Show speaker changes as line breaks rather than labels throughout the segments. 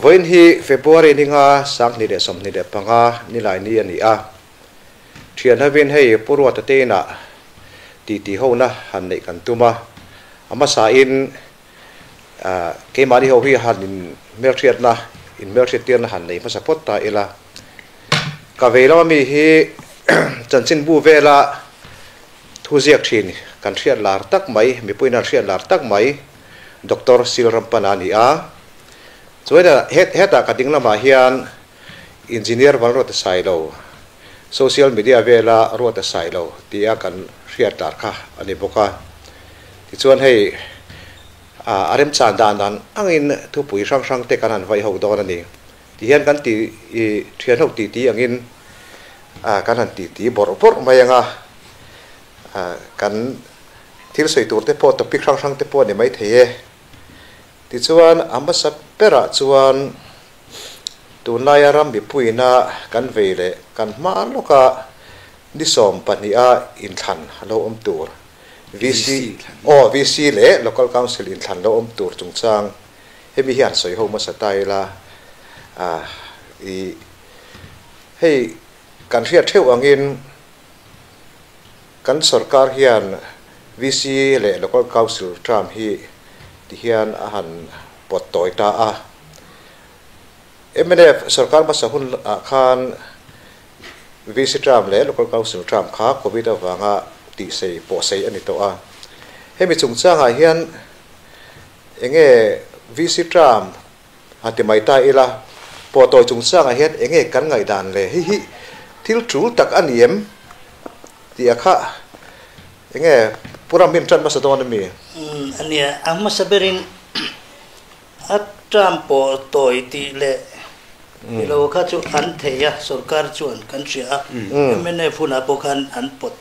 Vawiin hi February ni nga 2025 nilai ni a ni a. Thian hovin hei Pu Ruata te inah titi hona han neih kan tum a. A hmasain keimahni ho hi han in hmelhriatna, in hmelhriattirna han nei hmasa phawt ta ila. Ka vei lama mi hi chanchinbu vela thu ziak thin kan hriat lar tak mai, mipuiin an hriat lar tak mai Doctor Sil Rampana a ni a. Chuan hetah ka ding lamah hian Engineer Vanruata Sailo, social media vela Ruata Sailo tia kan hriat lar kha a ni bawk a. Tichuan hei a remchan dan dan angin thupui hrang hrang te kan han vaih ho dawn a ni. Tihian kan ti i thian ho titi angin kan han titi bawrh bawrh mai ang a, kan thil sawi tur te pawh topic hrang hrang te pawh a ni maithei e. Tichuan a hmasa berah chuan tunlaia ram mipuina kan vei leh kan hma lawka ni 12 a inthlan lo awm tur, VC, aw VC leh Local Council inthlan lo awm tur chungchang hemi hian sawi ho hmasa ta ila i hei kan hriat theuh angin kan sorkar hian VC leh Local Council term hi tihian a han pawt tawi ta a. Mnf sorkar hmasa hun ah khan VC term leh Local Council term kha Covid avanga tihsei pawhsei a ni tawh a. Hemi chungchangah hian enge VC term han ti mai ta ila, pawh tawi chungchangah hian enge kan ngaihdan le? Hei hi thil tul tak a ni em? Tih a kha enge Pu Ram hi an tan hmasa dawn a mi?
A nia, a hmasa berin a term pawh tawi tih leh ilo kha chu an thei a, sorkar chuan kan hria a, mnf hunah pawh khan an pawt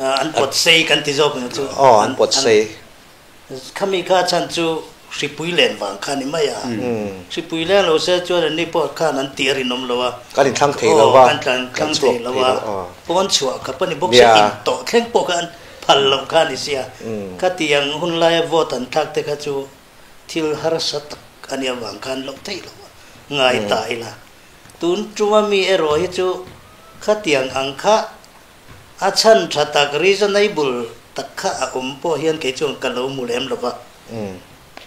an pawt sei kan ti zawk ang chu.
Aw, an pawt sei.
Khami kha chhan chu hripui len vang kha ni mai a. Hripui leng lo se chuan anni pawh khan an tih a rinawm lo a.
Kan inthlang thei lo a.
Kan thlang thei lo a. Pawn chhuah khap a ni bawk se intawh thleng pawh kha an phal loh kha a ni sia. Khatiang hun laia vote an thlak te kha chu thil harsa tak a nih avang khan loh theih lo a ngai ta ila. Tun tuma mi erawh hi chu khatiang ang kha a chhan tha tak, reasonable tak kha a awm pawh hian kei chuan ka lo hmu lem lo va.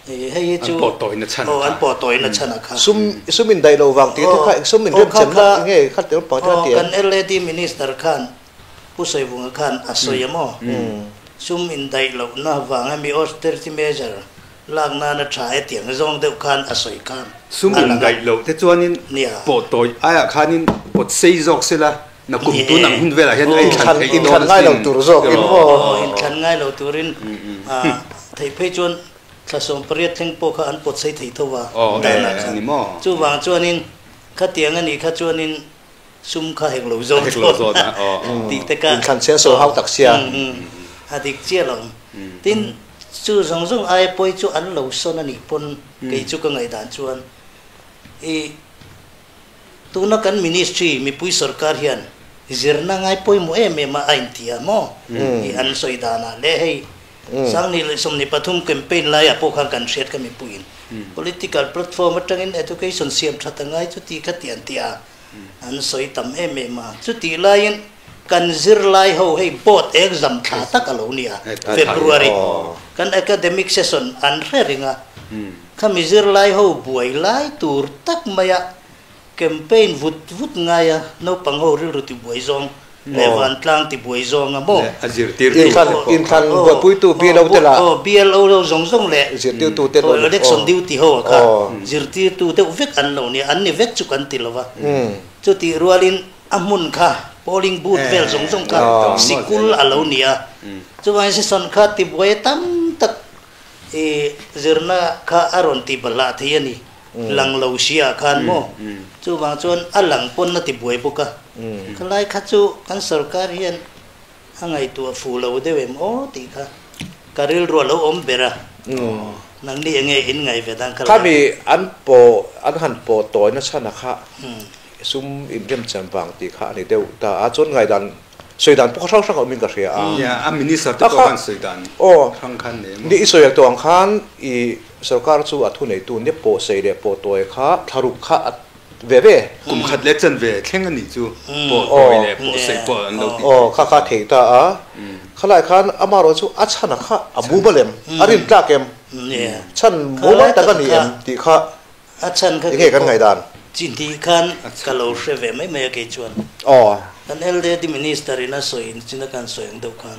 Hei hi chu
An pawh tawina chhan a
kha. An pawh tawina chhan a kha.
Sum sum in daih lo vang tih te kha eng sum in rem chem na nge kha tel pang te kha ti em?
Kan LAD Minister khan Pu Sawivunga khan a sawi a maw? Sum in daih lohna vang a mi austerity measure lak nana tha e tiang zawng deuh khan a sawi khan
Sum in daih loh te chuanin pawh tawi aiah khanin pawt sei zawk sela na kum tun ang hun velah hian a inthlan theih dawn
a sin. Inthlan ngai lo tur zawkin maw?
Aw, inthlan ngai lo turin theih phei chuan thla 18 thleng pawh kha an pawt sei thei tho va danah khan. Chuvang chuanin khatiang a nih kha chuanin sum kha hek lo zawk chuan tih te kha
inthlan chian sawi hau tak sia.
A dik chiah lo. Tin, chu zawng zawng aia pawi chu an lo sawn a nih pawn kei chu ka ngaihdan chuan i tuna kan ministry mipui sorkar hian zirna ngai pawimawh em em a a inti a maw i an sawi danah leh hei 2023 campaign laiah pawh khan kan hriat kha mipuiin political platform atangin education siam that a ngai chuti kha ti an ti a. An sawi tam em em a, chutih laiin kan zirlai ho hei board exam thla tak a lo ni a, February kan academic session an hre reng a, khami zirlai ho buai lai tur tak maia campaign vut vut ngai a, naupang ho rilru ti buai zawng leh vantlang ti buai zawng a maw?
A zirtirtu.
Inthlan buaipuitu BLO te lah.
Aw, BLO ho zawng zawng leh
Zirtirtu te lo.
Election duty ho a kha zirtirtu deuh vek an lo nia, an ni vek chu kan ti lo va. Chutih rualin a hmun kha polling booth vel zawng zawng kha sikul a lo ni a. Chuvangin session kha tibuai tam tak i zirna kha a rawn ti balhah thei a ni. Lang lo sia khan maw? Chuvang chuan a lang pawn a ti buai bawk a. Khalai kha chu kan sorkar hian a ngaihtuah fuh lo deuh em aw tih kha ka rilru a lo awm ber a. Nangni eng nge in ngaih ve dan kha lai?
Khami an pawh an han pawh tawi na chhan a kha sum inremchan vang tih kha a ni deuh ta a. Chuan ngaihdan. Sawi dan pawh kha hrang hrang a awmin ka hria a.
Nia, a minister te pawh khan sawi dan hrang khan nei maw?
Ni, i sawi tawh ang khan i sorkar chu a thuneitu nia pawh sei leh pawh tawi kha thlaruk kha a ve ve.
Kum khat leh chan ve thleng a nih chu pawh tawi leh pawh sei pawh an lo tih theih.
Aw, kha kha a thei ta a. Khalai khan amaherawh chu a chhan a kha a mumal em? A rin tlak em? Chhan mumal tak a ni em tih kha
A chhan kha
Enge kan
keipawh
ngaihdan?
chi hnih khan ka lo hre ve mai mai a kei chuan.
Aw.
Kan LDD Minister in a sawi in chin a kan sawi ang deuh khan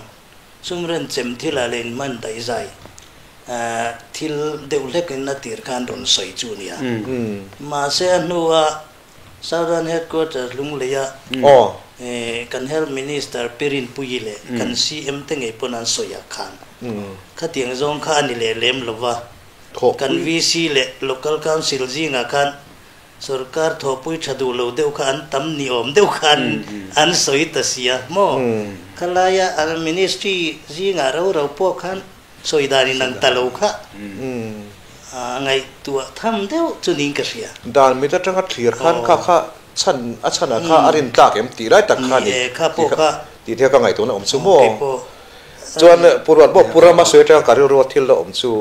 sumren chem thil ah leh in hman daih zai thil deuh hlek in a tir khan rawn sawi chu a nia. Mahse a hnu a Southern Headquarters Lunglei a kan Health Minister Pi Rinpuii leh kan CM te ngei pawn an sawi ah khan khatiang zawng kha a ni leh lem lova. Kan VC leh Local Council zingah khan sorkar thawhpui tha duh lo deuh kha an tam ni awm deuh khan an sawi ta sia maw? Khalaia an Ministry zingah ro ro pawh khan sawi dan in ang ta lo kha ngaihtuah tham deuh chu niin ka hria.
Dan mit atanga thlir khan kha kha chhan a chhanah kha a rin tlak em tih lai tak kha ni tih thil ka ngaihtuahna awm chu maw? Chuan Pu Ruat pawh Pu Rama sawi atanga ka rilru a thil la awm chu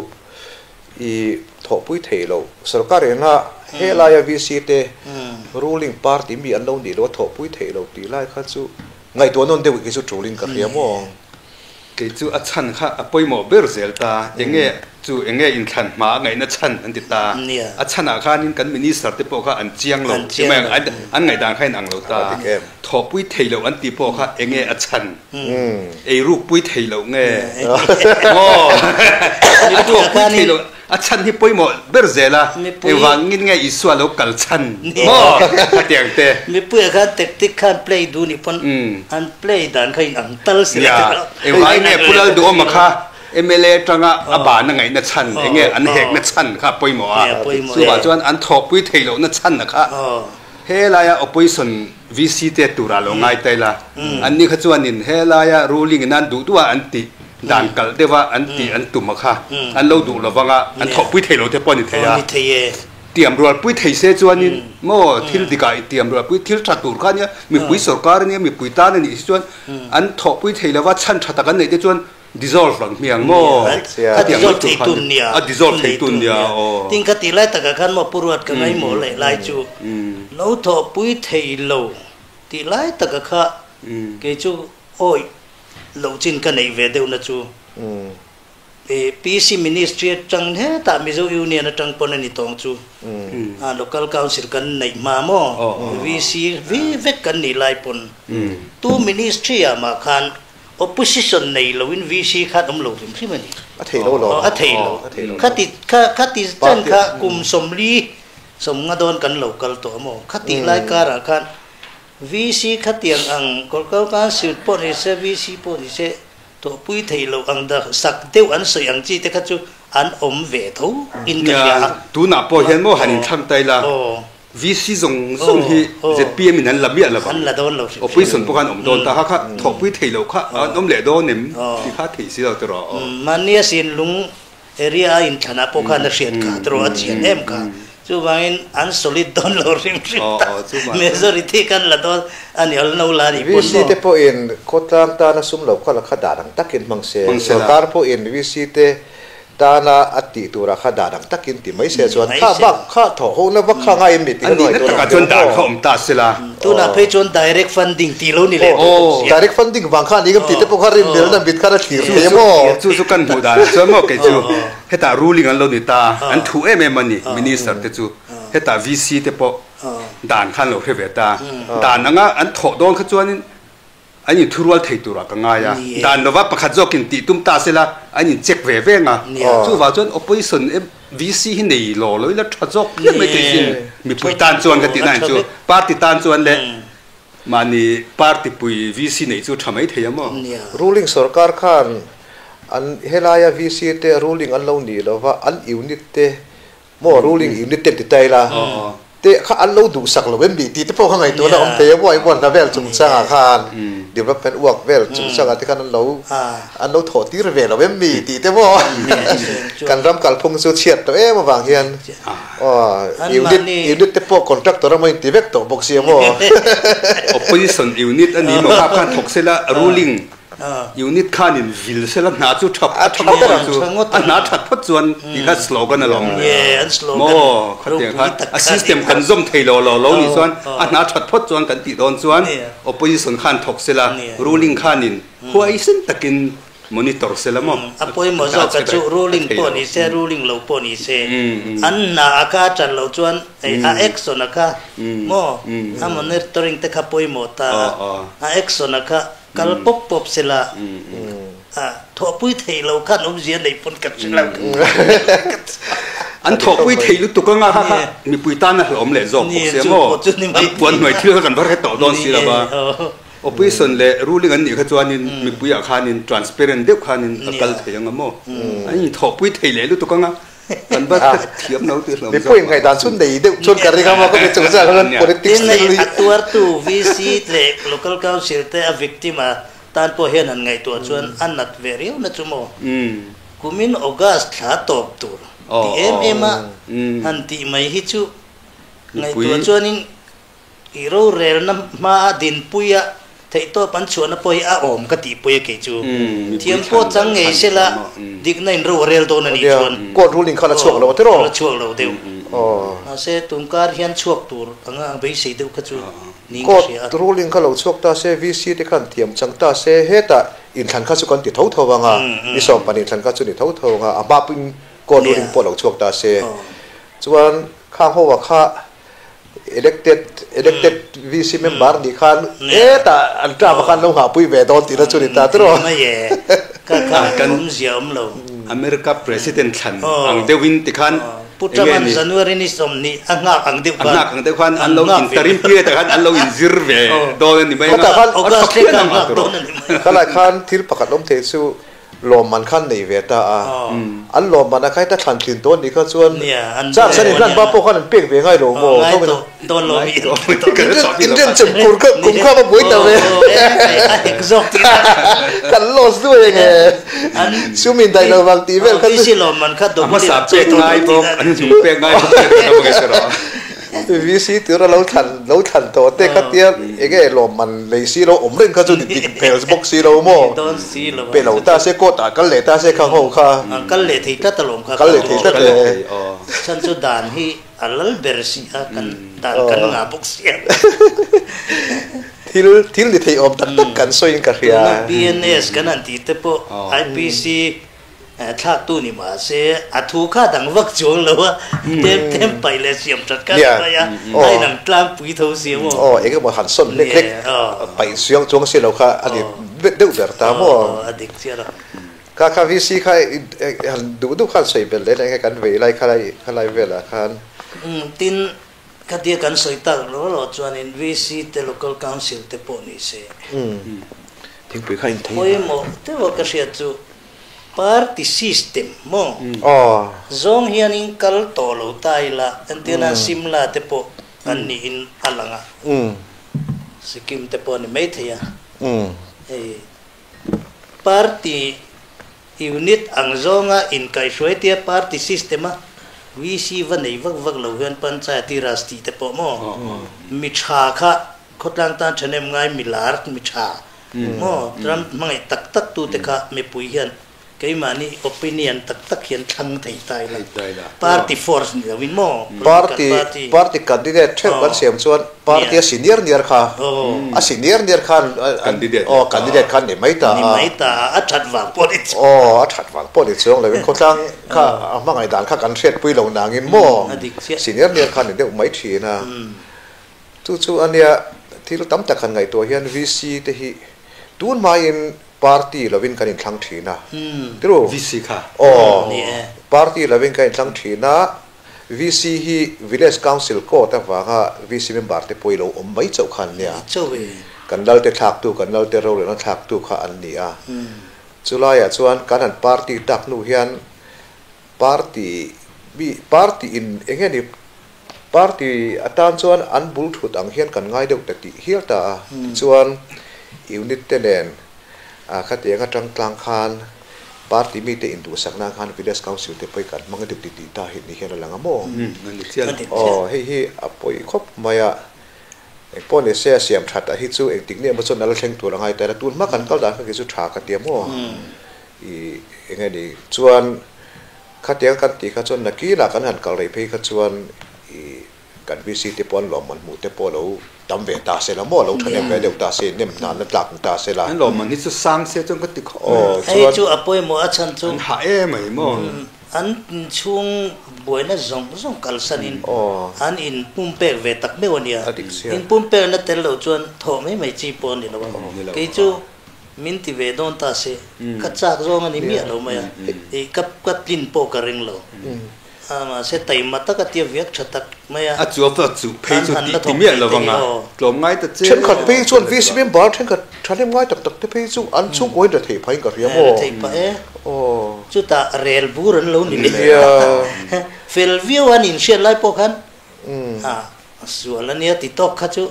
i thawhpui thei lo. Sorkar ina helaia VC te ruling party mi an lo nih lo a thawhpui thei lo tih lai kha chu ngaihtuah nawn deuh hi chu tulin ka hria maw?
Kei chu a chhan kha a pawimawh ber zel ta. Enge chu enge inthlan hma a ngaihna chhan an ti ta. A chhanah khanin kan minister te pawh kha an chiang lo an ngaihdan kha in ang lo ta. Thawhpui thei loh an tih pawh kha enge a chhan? Eiruk pui thei loh nge? Maw? A thawhpui thei loh a chhan hi pawimawh ber zel a, engvangin nge Isua lo kal chhan? Maw? Hetiang te.
Mipuia khan tactic khan play duh nih pawn an play dan kha in ang tal si
lo. Engvangin nge Pu Lalduhawma kha mla atanga a ban a ngaihna chhan enge an hekna chhan kha a pawimawh a, chuvah chuan an thawhpui thei lohna chhan a kha. He laia opposition VC te tura lo ngai ta ila, anni kha chuanin he laia ruling in an duh duh a an tih dan kalh deuh a an tih an tum a kha an lo duh lovang a, an thawhpui thei lo te pawh a ni thei a. Tiam rualpui thei se chuanin maw thil dikah i tiam rualpui thil tha tur kha ania, mipui sorkar ania, mipui tan a nih hi chuan an thawhpui thei lova chhan tha tak an neih te chuan Dissolve ang hmiang maw?
A dissolve thei tun nia.
A dissolve thei tun nia aw.
Tin ka tih lai takah khan maw Pu Ruat ka ngaihmawh leh lai chu lo thawhpui thei lo tih lai taka kha kei chu awih loh chin ka neih ve deuhna chu PC Ministry atang hetah Mizo Union atang pawn a ni tawng chu Local Council kan neih hma maw VC vek kan nih lai pawn tu Ministry ah mah khan Opposition nei loin VC khan awm lo hrim hrim a ni.
A thei lo lo.
A thei lo. Khati khati chan kha kum 40 sawmnga dawn kan lo kal tawh a maw? Khati lai karah khan VC khatiang ang Kolkata Council pawh ni se VC pawh ni se tawhpui thei lo ang da sak deuh an sawi ang chi te kha chu an awm ve tho in ka hria a.
Tunah pawh hian maw han inthlang ta ila. VC zawng zawng hi zpm in an la miah lo vang. Opposition pawh khan awm dawn ta kha kha thawhpui thei loh kha an awm leh dawn em tih kha theih si lo tiraw aw.
Mahnia sin lung area a inthlan ah pawh khan a hriat kha tiraw a chian em kha. Chuvangin an solid dawn lo hrim hrim ta. Majority khan la dawn a ni al no la nih pawn maw.
VC te pawhin khawtlang tana sum lo kha la kha dan ang takin hmang se, sorkar pawhin VC te Tana a tih turah kha dan ang takin ti mai se chuan kha bak kha thawh ho na vak kha ngai em mi tih
ka nuai tur ang chuan dan kha awm ta se la.
Tunah phei chuan direct funding tih lo ni leh tawh
bawk sia. Direct funding vang kha a ni ngam tih te pawh kha rin belna mit khan a thlir thei em aw.
Chu chu kan hmuh dan ah chuan maw kei chu hetah ruling an lo ni ta an thu em em a ni minister te chu hetah VC te pawh dan kha an lo hre ve ta dan anga an thawh dawn kha chuanin An inthurual thei turah ka ngai a, dan lova pakhat zawkin tih tum ta sela an in check ve veng a. Chuvang chuan opposition VC hi nei law lo ila tha zawk phian mai thei sin. Mipui tan chuan ka tihna in chu party tan chuan leh mahni party pui VC neih chu tha mai thei a maw?
Ruling sorkar khan an helaia VC te ruling an lo nih lova an unit te Maw ruling unit te ti ta ila te kha an lo duhsak lo em ni tih te pawh kha ngaihtuahna awm thei a maw engmaw hna vel chungchangah khan development work vel chungchang ah te khan an lo an lo thawh tir ve lo em mi tih te maw kan ram kalphung chu chhiat tawh em avang hian aw unit unit te pawh contractor emaw in ti vek tawh bawk sia maw.
Opposition unit a ni maw kha khan thawk sela ruling Unit khanin vil sela hna chu tha a tha ngawt ang chu a hna that phawt chuan tih kha slogan a lawm maw khatiang khan a system kan zawm thei lo lo lo nih chuan a hna that phawt chuan kan tih dawn chuan opposition khan thawk sela ruling khanin huaisen takin monitor sela maw
a pawimawh zawk a chu ruling pawh ni se ruling lo pawh ni se an hna a kha a that loh chuan a action a kha maw a monitoring te kha pawimawh ta a action a kha Kal pawp pawp sela a thawhpui theih lo khan awmzia neih pawn ka hre lo.
An thawhpui theih lutuk anga kha kha mipui tan a hlawm leh zawk bawk sia maw? An puan hnuai thil kha kan va hre tawh dawn si lo va. Opposition leh ruling an nih kha chuanin mipui ah khanin transparent deuh khanin a kal thei anga maw? An inthawhpui thei leh lutuk anga. Kan va thiam lo tih hlawm zawk.
Mipui ngaihdan chu nei deuh chuan ka ring a maw ka ti chung chiah khan politics
thil hi. A tuartu VC leh Local Council te a victim a tan pawh hian han ngaihtuah chuan a nat ve riau na chu maw. Kumin August thla tawp tur ti em em a han tih mai hi chu ngaihtuah chuanin I rorelna hmaa dinpuia theihtawp an chhuahna pawh hi a awm ka tihpui a kei chu. Thiam pawh chang ngei sela dikna in ro a rel dawn a nih chuan.
Court ruling khan a chhuak lo a tiraw?
A chhuak lo deuh. Mahse tungkar hian chhuak tur anga beisei deuh kha chu niin ka hria a.
Court ruling kha lo chhuak ta se, VC te khan thiam chang ta se, hetah inthlan kha chu kan ti tho tho ang a, ni 12 inthlan kha chu ni tho tho ang a, a hma pawhin court ruling pawh lo chhuak ta se. Chuan khang ho ah kha Elected elected VC member nih khan hetah an term ah khan lo nghahpui ve dawn tihna chu ni ta tiraw?
Mai e, ka kha awmzia awm lo.
America President thlan ang deuhin tikhan
Pu Trump-a'n January ni 20 a nghak ang deuh khan
a nghak ang deuh khan an lo interim period ah khan an lo inzir ve dawn a ni mai
a, a tha phian ang a tiraw? Khalai khan thil pakhat awm thei chu Lawmman khan nei ve ta a, an lawmman a kha heta thlan thin tawh anih kha chuan chance an inhlan hma pawh khan an pek ve ngai lo maw? Inrian chem kur kha kum kha va buai ta ve. Kan loss duai enge sum indaih lo vang tih vel kha chu.
A hmasa pek ngai bawk, an hnung pek ngai bawk te kha ka hre rawh.
VC tura lo thlan lo thlan tawh te kha tia enge lawmman lei si lo awm reng kha chu dik hmel bawk si lo maw? Pe lo ta se court ah kal leh ta se khang ho kha.
Kal leh thei tlat alawm kha.
Kal leh thei tlat e.
Chhan chu dan hi a lal ber si a kan dan kan ngah bawk si a.
Thil thil ni thei awm tak tak kan sawiin ka hria.
Tuna BNS kan han tih te pawh IPC Thlaktu ni mah se a thu kha dang vak chuang lo a, tem tem paih leh siam that kha ni mai a, a inang tlangpui tho si maw?
Aw, eng emaw han sawn hlek hlek paih suang chuang si lo kha a ni deuh ber ta maw?
A dik chiah lo.
Kha kha VC kha han duh duh khan sawi belh leh eng nge kan vei lai kha lai kha lai velah khan.
Tin, khatia kan sawi tak lo lo chuanin VC te Local Council te pawh ni se.
Thingpui kha inthei.
Pawimawh deuha ka hriat chu Party system maw? Zawng hianin kal tawh lo ta ila, entirna Simla te pawh an niin a lang a, Sikkim te pawh a ni maithei a. Hei party unit ang zawnga inkaihhruai tia party system a VC va nei vak vak lo hian Panchayati Raj tih te pawh maw? Mi tha kha khawtlang tan thahnem ngai mi lar mi tha Maw Trump hmangaih tak tak tute kha mipui hian keimahni opinion tak tak hian thlang thei ta ila, party force ni loin maw,
political party. Party candidate theuh kan siam chuan party a si niar niar kha, a si niar niar khan aw candidate khan ni mai ta a.
Ni mai ta a, a that vang pawh ni
chuang. Aw a that vang pawh ni chuang loin khawtlang kha a hmangaih dan kha kan hriatpui lo nangin maw si niar niar khan ni deuh mai thin a. Chu chu a nia, thil tam tak han ngaihtuah hian VC te hi tun hmain party lovin kan inthlang thin a, tiru?
VC kha?
Aw, party lovin kan inthlang thin a, VC hi Village Council Court avanga VC member te pawh i lo awm mai chauh kha an nia. Kan lalte thlaktu, kan lalte rorelna thlaktu kha an ni a. Chulaiah chuan kan han party tak hnu hian party mi party in eng nge ni Party atan chuan an bul thut ang hian kan ngai deuh ta tih hial ta a. Tichuan, unit te nen khatiang atang tlang khan party mite induhsak nan khan village council te pawh hi kan hmang deuh titih ta hi ni hian a lang a maw? Aw hei hi a pawi khawp mai a, engpawh ni se a siam that a hi chu engtik nge emaw chuan a la thleng tur a ngai ta ila tun hma kan kal dan kha kei chu tha ka ti a maw? I eng nge ni chuan khatiang kan tih kha chuan nakinah kan han kal rei phei kha chuan i Kan VC te pawh an lawmman hmuh te pawh lo tam ve ta se la maw, lo thahnem ve deuh ta se, nem hnan na tlak ta se la.
An lawmman hi chu sang se chuan ka ti khawp mai.
Aw,
Hei
chuan.
chu a pawimawh a chhan chu.
An hah em ai maw.
An inchhung buaina zawng zawng kalsanin an inpumpek ve tak meuh a nia.
A dik sia.
Inpumpekna tel loh chuan thawh mai mai chi pawh a ni lo a. Kei chu min ti ve dawn ta se, ka chak zawng a ni miah lo mai a, ka tlin pawh ka ring lo. A mahse taima tak a tia viak tha tak mai a.
A chu a chu phei chu tih ti miah lo vang a, tlawm ngai ta che.
Thenkhat phei chuan VC member thenkhat thahnem ngai tak tak te phei chu an chhungkaw in rethei phah in ka hria maw?
Rethei phah e. Chutah rel bur an lo ni leh. Fel viau an inhriat lai pawh khan a sual a nia ti tawk kha chu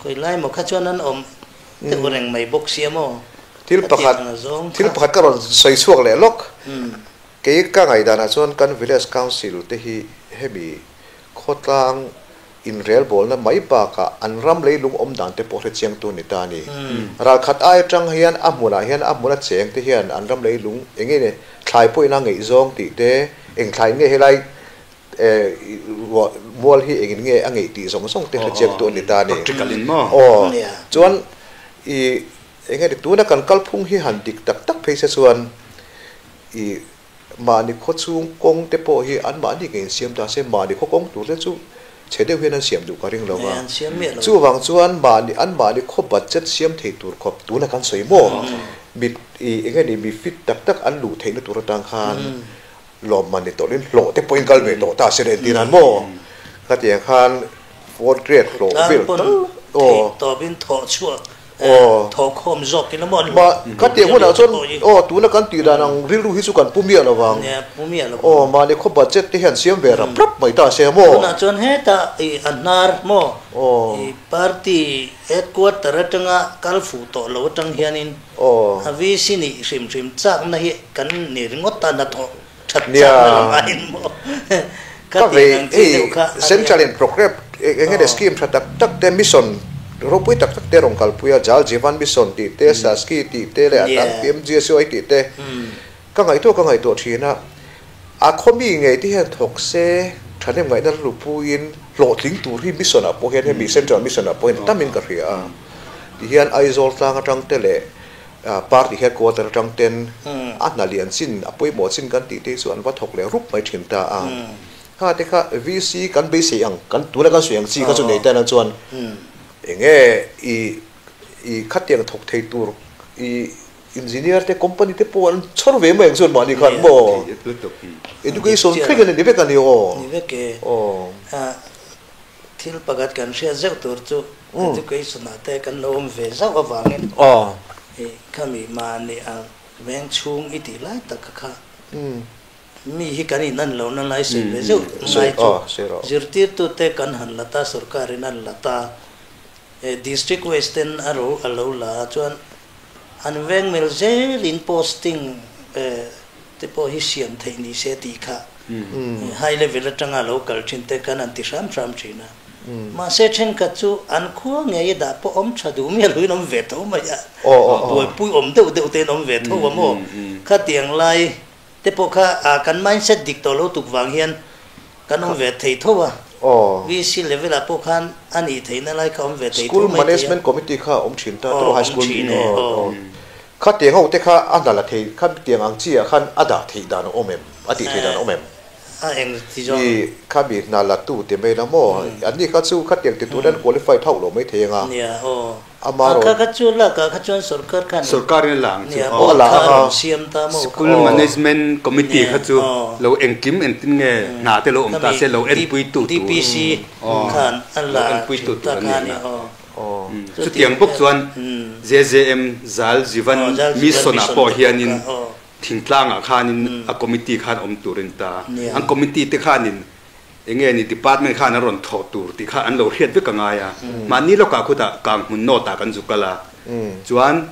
khawi lai maw kha chuan an awm deuh reng mai bawk sia maw?
Thil pakhat thil pakhat ka rawn sawi chhuak leh lawk. Kei ka ngaihdanah chuan kan Village Council te hi hemi khawtlang inrelbawlna mai bakah an ram leilung awm dan te pawh hrechiangtu ni ta a ni. Ralkhat ai atang hian a hmunah hian a hmuna cheng te hian an ram leilung eng nge thlai pawhin a ngeihzawng tih te, eng thlai nge helai mual hi engin nge a ngeih tih zawng zawng te hrechiangtu a ni ta a ni. Aw chuan i eng nge ni tuna kan kalphung hi han dik tak tak phei se chuan I mahni khaw chhung kawng te pawh hi an mahni ngei in siam ta se, mahni khaw kawng tur te chu chhe deuh hian an siam duh ka ring lo va. Chuvang chuan mahni an mahni khaw budget siam thei tur khawp tuna kan sawi maw? Mi i eng nge ni mi fit tak tak an luh theihna tur atang khan lawmman ni tawh in hlawh te pawhin kal ve tawh ta se le entir an maw? Khatiang khan fourth grade hlawh vel tal aw.
Tawpin thawh chhuak Thawhkhawm zawk in a maw?
Ma, ka tih hunah chuan aw tuna kan tih dan ang rilru hi chu kan pu miah lo vang.
Nia, pu miah lo.
Aw, mahni khaw budget te hian siam ve rap rap mai ta se a maw?
Tunah chuan hetah i a hnar maw? I party headquarter atanga kal fuh tawh lo atang hianin a VC nih hrim hrim chakna hi kan ni ringawt a, hnathawh that chakna lam aiin maw?
Ka vei hei Central in programme eng nge scheme tha tak tak te mission ropui tak tak te rawn kalpui a Jal Jeevan Mission tih te Saski tih te leh a dang PMGSY tih te ka ngaihtuah ka ngaihtuah thin a a khaw mi ngei te hian thawk se thahnem ngaihna rilru puiin hlawhtling tur hi mission ah pawh hian hemi Central mission ah pawh hian tamin ka hria a tihian Aizawl tlang atang te leh Party headquarter atang ten a hna lian chin, a pawimawh chin kan tih te hi chu an va thawk leh rup mai thin ta a. Kha te kha VC kan beisei ang, kan tuna kan sawi ang chi kha chu nei ta ila chuan enge i i khatiang thawk thei tur i engineer te company te pawh an chhawr ve mai ang chuan mahni khan maw education thleng in a ni vek a ni aw.
Ni vek e. Thil pakhat kan hriat zeuh tur chu education ah te kan lo awm ve zauh avangin khami mahni a veng chhung i tih lai tak kha mi hi kan inan lo na lai sawi ve zeuh ngai chu zirtirtu te kan han la ta sorkar in an la ta district wise ten a ro a lo la a chuan an veng mel zel in posting te pawh hi siam theih ni se tih kha high level atanga lo kal thin te khan an ti hram hram thin a. Mahse thenkhat chu an khua ngei a dah pawh awm tha duh miah loin awm ve tho mai a, buaipui awm deuh deuh tein awm ve tho a maw? Khatiang lai te pawh kha kan mindset dik tawh lo tuk vang hian kan awm ve thei tho a, VC level ah pawh khan a nih theihna lai kha awm ve thei tho
School
mai thei a.
Management Committee kha awm thin ta,
High School
Khatiang ho te kha a hna la thei, khatiang ang chi ah khan a dah theih dan a awm em? A tih theih dan a awm em?
A eng ti zawng?
I khami hna la tu ti mai la maw? An ni kha chu khatiang ti turin an qualified hauh lo mai thei ang a.
Nia aw.
Ama rawn.
Kha kha chu lak ah kha chuan sorkar khan.
Sorkar in a la ang chu.
Nia aw kha a rawn siam ta maw?
School Management Committee kha chu lo engkim engtin nge hna te lo awm ta se lo enpui tu tur.
DPC khan a la thin ta kha a ni aw.
Chutiang bawk chuan JJM Jal Jeevan Mission ah pawh hianin thingtlangah khanin a committee khan awm turin ta. An committee te khanin enge ni department khan an rawn thawh tur tih kha an lo hriat vek a ngai a. Mahni lawkah khutah Kanghmun North ah kan zu kal a. Chuan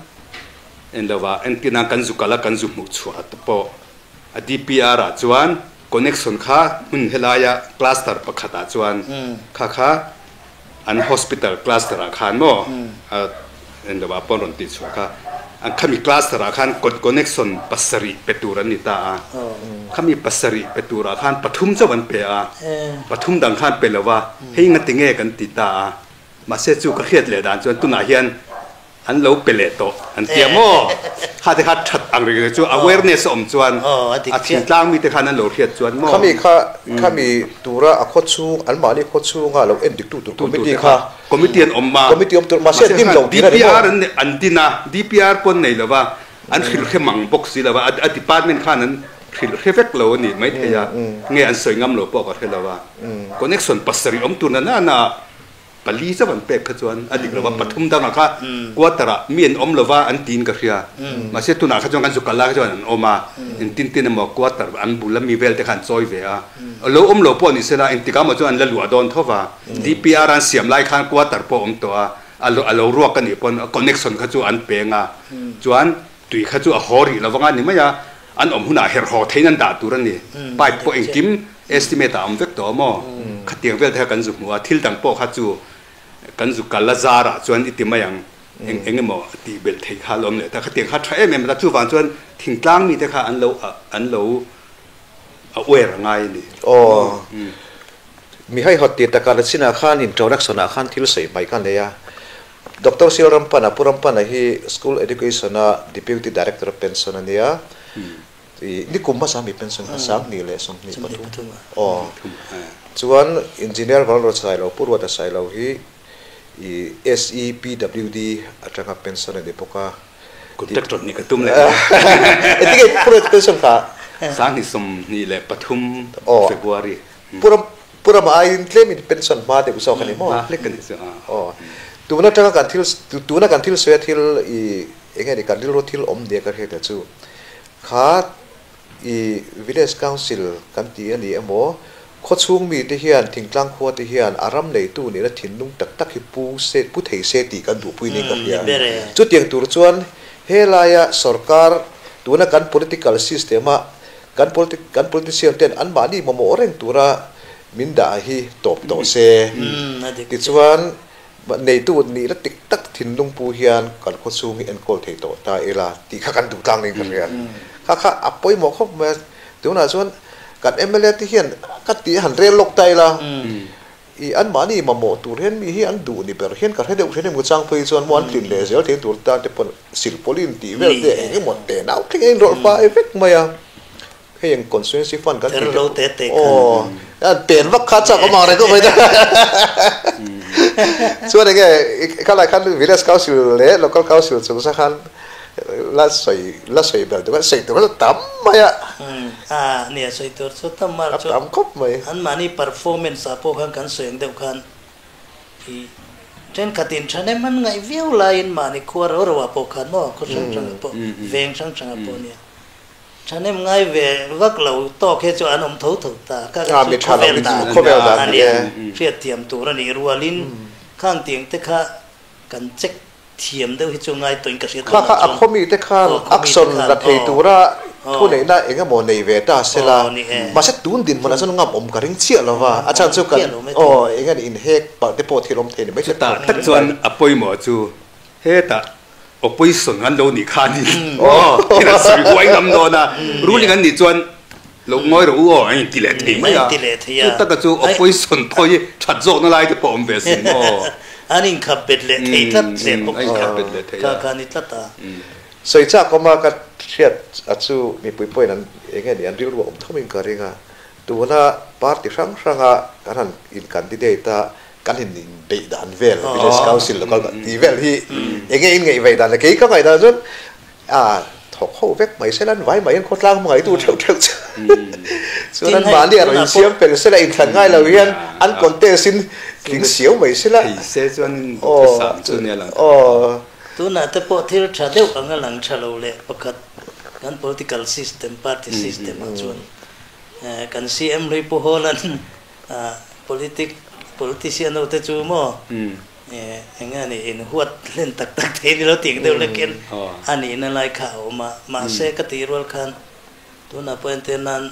en lova entirna kan zu kal a kan zu hmuh chhuah te pawh a DPR ah chuan connection kha hmun helaia cluster pakhat ah chuan kha kha an hospital cluster ah khan maw a en lova pawn rawn tih chhuah kha an khami cluster ah khan connection pasarih pe tur an ni ta a khami pasarih pe tur ah khan pathum chauh an pe a pathum dang khan pe lova hei ngatinge kan ti ta a mahse chu ka hriat leh dan chuan tunah hian An lo pe leh tawh an tia maw? Kha te kha that ang reng chu awareness a awm chuan a thingtlang mite khan an lo hriat chuan maw?
Khami kha khami tura a khaw chhung anmahni khaw chhunga lo en diktu tur committee kha
committee an awm a
committee awm tur mahse an din lo tih a ni maw?
DPR an din a DPR pawn nei lova an hrilh hre mang bawk si lova a department khan an hrilh hre vek lo a nih maithei a nge an sawi ngam lo pawh ka hre lo a connection pasarih awm tur na nana Pali chauh an pek kha chuan a dik lova, pathum dangah kha quarter ah mi an awm lova an tiin ka hria. Mahse tunah kha chuan kan zu kal lai kha chuan an awm a, engtin tin emaw quarter an bul a mi vel te kha an chawi ve a. Lo awm lo pawh ni sela engtikah emaw chuan an la luah dawn tho va. DPR an siam lai khan quarter pawh a awm tawh a, a lo ruak a nih pawn connection kha chu an peng a, chuan tui kha chu a haw rih lo vanga ni mai a, an awm hunah herh haw theiin an dah tur a ni. Pipe pawh engkim estimate ah a awm vek tawh a maw? Khatiang vel te kha kan zu hmu a, thil dang pawh kha chu kan zu kal a zarah chuan i ti mai ang, eng eng emaw tih belh theih kha a lo awm leh ta. Khatiang kha tha em em a ta, chuvang chuan thingtlang mite kha an lo an lo aware a ngai a ni.
Aw, mi haihawt tih takah na chinah khan introduction ah khan thil sawi hmaih ka nei a, Doctor Sil Rampana, Pu Rampana hi School Education a Deputy Director pension a nia. I nikum hmasa mi pension kha 2023 aw. Chuan Engineer Vanlalruat Sailo, Pu Ruata Sailo hi i SEPWD atanga pension a ni bawk a.
Contractor nih ka tum leh mai.
Engtin nge Pu Ruata pension kha?
2023 February.
Pu Ram Pu Rama aiin tlem in pension hma deuh zawk a ni maw?
Hma hlek a nih chu a.
Aw. Tun atanga kan thil tuna kan thil sawi a thil i eng nge ni kan rilru thil awm nia ka hriat ta chu kha i village council kan ti a ni emaw khawchhung mite hian thingtlang khua te hian a ram neitu nihna thinlung tak tak hi pu se pu thei se tih kan duhpui niin ka hria. Chutiang tur chuan helaia sorkar tuna kan political system a Kan politic kan politician ten anmahni mamawh reng tura min dah hi tawp tawh se. Tichuan neitu nih la tik tak thinlung pu hian kan khawchhung hi enkawl thei tawh ta ila tih kha kan duh tlang niin ka hria. Kha kha a pawimawh khawp mai a, tunah chuan kan mla te hian ka tih han rel lawk ta ila. I anmahni mamawh tur hian mi hi an duh ni ber hian ka hre deuh hre emaw chang phei chuan maw an tlin leh zel thei tur tan te pawn silpawlin tih vel te eng emaw te nau thleng a inrawlh fai vek mai a, hei ang constituency fund kan tih te pawh aw an pen vak kha chak awm ang reng khawp mai ta chuan enge khalai khan village council leh local council chung sa khan la sawi la sawi ber tur sawi tur kha tam mai a.
A nia sawi tur chu tam mar chu.
A tam khawp mai.
Anmahni performance ah pawh khan kan sawi ang deuh khan i thenkhatin thahnem an ngaih viau laiin mahni khua rau rau ah pawh khan maw khaw hrang hrang ah pawh veng hrang hrang ah pawh nia thahnem ngai ve vak lo tawk hi chu an awm tho tho ta kha kha chu khawvel dan a nia hriatthiam tur a nih rualin khang tiang te kha kan check Thiam deuh hi chu ngai tawhin ka hriat
Kha kha a khaw mite khan action la thei tura thuneihna eng emaw nei ve ta sela, mahse tun dinhmunah chuan ngam awm ka ring chiah lo va, a chhan chu kan aw eng emaw inhek palh te pawh thil awm thei ni mai
Chutah tak chuan a pawimawh chu hetah opposition an lo nih khan in aw thil an sawi huai ngam dawn a, ruling an nih chuan lo ngawi rawh u aw an inti leh thei mai a, chu taka chu opposition pawh hi that zawkna lai te pawh awm ve sin maw.
An inkhap bet leh thei tlat zel bawk a, kha kha a ni tlat a.
Sawi chak awm a ka hriat a chu mipui pawhin an eng nge ni an rilru a awm thomin ka ring a, tuna party hrang hranga kan han in candidate a kan in inbeih dan vel village council local tih vel hi eng nge in ngaihvei dan le kei ka ngaih dan chuan A thawk ho vek mai sela an vai mai an khawtlang hmangaih tu theuh theuh chu chuan an mahni a rawn insiam fel sela inthlan ngai lo hian an contest in tling siau mai sela
Thei se chuan duhthusam chu nia lang thei.
Tunah te pawh thil tha deuh anga lang tha lo leh pakhat kan political system party system ah chuan kan CM Hlui Pu Hawlan politic politician ho te chu maw. Eng nge ni in huat hlen tak tak thei ni lo tih ang deuh lek hian a nihna lai kha a awm a. Mahse ka tih rual khan tunah pawh entir nan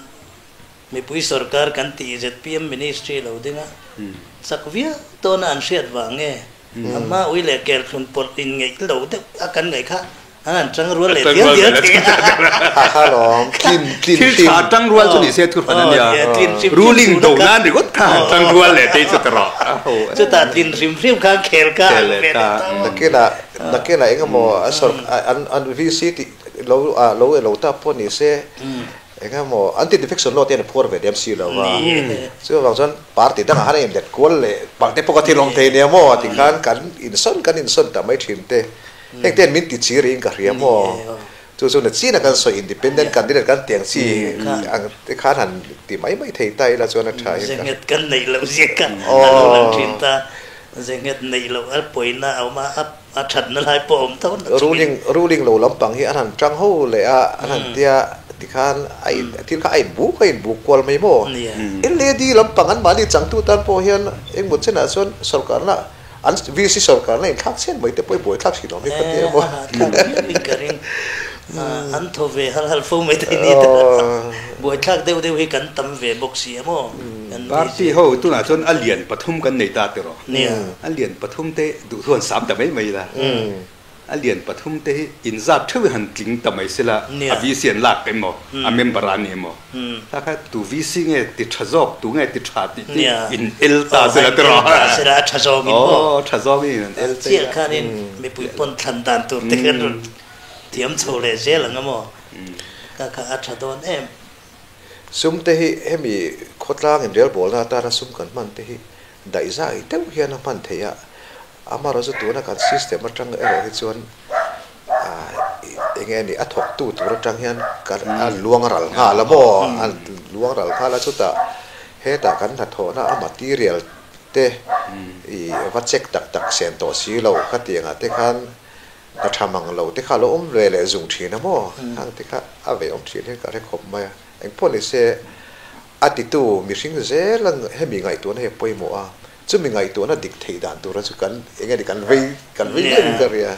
mipui sorkar kan tih zpm ministry lo ding a, chak viau tawna an hriat vang nge a hma ui leh kel thlun pawlh in ngeih lo deuh a kan ngaih kha An han tang rual leh dial dial thei a.
Ha ha lawm. Tlin tlin
Thil tha tang rual chu ni se thu hran a nia. Ruling do nan ringawt kha han tang rual leh tei chu ta rawh.
Chutah tlin hrim hrim khan khel ka ang ve leh ta maw.
Nakinah nakinah engemaw a sawr an an VC tih lo a lo elo ta pawh ni se engemaw anti defection law te an phuar ve dem si lo va. Chuvang chuan party dangah khan a inlet kual leh palh te pawh ka thil awm thei nia maw tikhan kan insawn kan insawn ta mai thin te. Heng ten min ti chi riin ka hria maw? Chu chu na chin a kan sawi independent candidate kan tiang chi ang te khan han ti mai mai thei ta ila chuan a tha in ka hria.
Zenghet kan neih loh zia kha a lo lang thin ta. Zenghet neih loh a pawina a awm a, a thatna lai pawh a awm tho na chungin.
Ruling ruling lo lampang hi an han tang ho leh a, an han tia tikhan a in thil kha a in buk a in buk kual mai maw? LAD lampang an mahni changtu tan pawh hian engmaw chenah chuan sorkarna An VC sorkar na inthlak chian mai te pawh i buai thlak thin awm hi ka ti em aw.
A hahthlak viau in ka ring. An thaw ve hal hal fo mai thei ni ta. Buai thlak deuh deuh hi kan tam ve bawk si em aw.
Party ho tunah chuan a lian pathum kan nei ta tiraw. A lian pathum te duh chuan sam ta mai mai ila. A lian pathum te hi inzat theuh hi han tling ta mai sela, a VC an lak emaw, a member a ni emaw, ta kha tu VC nge ti tha zawk, tu nge ti tha tih te in el ta sela te rawh.
A tha zawngin maw?
Aw, tha zawngin an el
ta ila. Chiah khanin mipui pawn thlan dan tur te khan rawn thiam chho leh zel ang a maw? Ka kha a tha dawn em.
Sum te hi hemi khawtlang inrelbawlna atana sum kan hman te hi daihzai deuh hian a hman theih a, Amaherawhchu tuna kan system atang erawh hi chuan eng nge ni a thawktu tur atang hian kan a luang ral nghal a maw a luang ral nghal a chutah hetah kan hnathawhna a material te ih va check tak tak sen tawh si lo khatiangah te khan hna tha mang lo te kha a lo awm ve leh zung thin a maw khang te kha a ve awm thin hian ka hre khawp mai a engpawh ni se a titu mihring zel ang hemi ngaihtuahna hi a pawimawh a. Chumi ngaihtuahna dik theih dan tura chu kan eng nge ni kan vei kan vei viau in ka ria.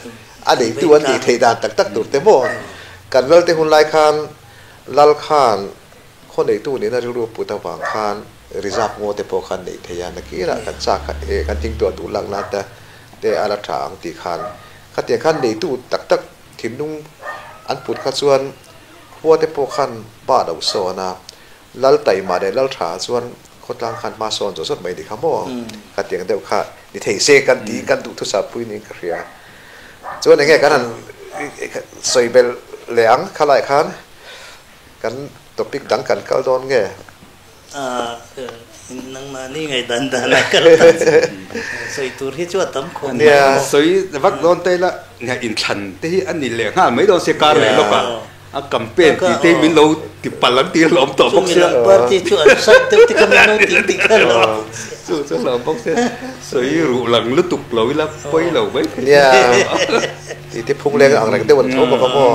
A neitu an nih theih dan tak tak tur te maw? Kan lalte hun lai khan lal khan khaw neitu nihna rilru put avang khan reserve ngaw te pawh khan neih theih a, nakirah kan chak kha e kan thingtuah duh lak nan te te a la tha ang tih khan khatiang khan neitu tak tak thinlung an put kha chuan khua te pawh khan ba lo sawn a, Lal taima leh lal tha chuan khawtlang khan hma sawn zawt zawt mai ni kha maw? Khatiang deuh kha ni thei se kan tiin kan duh thusa pui niin ka hria. Chuan enge kan han sawi belh leh ang khalai khan kan topic dang kan kal dawn nge?
Nangmahni ngaihdan danah kal ta che. Sawi tur hi chu a tam khawp mai maw?
Sawi vak dawn te ila inthlan te hi a ni leh nghal mai dawn se kar leh lawk ah. A campaign tih te min lo ti palh an tih a hlawm tawh bawk sia.
Chumi lam party chu an sat deuh te kha min lo tih tih kha hlawm bawk sia.
Chu chu hlawm bawk sia. Sawi ruh lang lutuk lo ila pawi lo mai thei.
Nia, tih te phung leng ang reng deuh an tho bawk a maw.